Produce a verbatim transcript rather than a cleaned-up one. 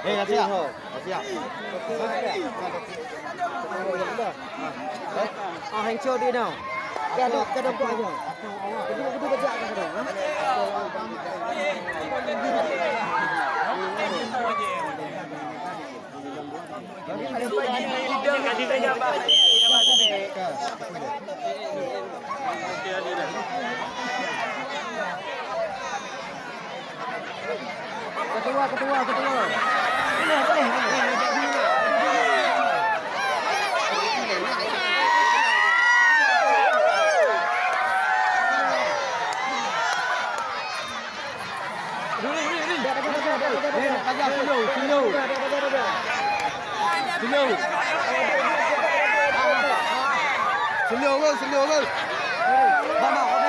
Eh, dah siap. Dah siap. Ah, heng cho di now. Ka dok, ka dok buat aja. Kedua, kedua bejak ka dok, ha? Ketua, ketua, ketua. Slow, slow. Slow. Slow, slow, slow.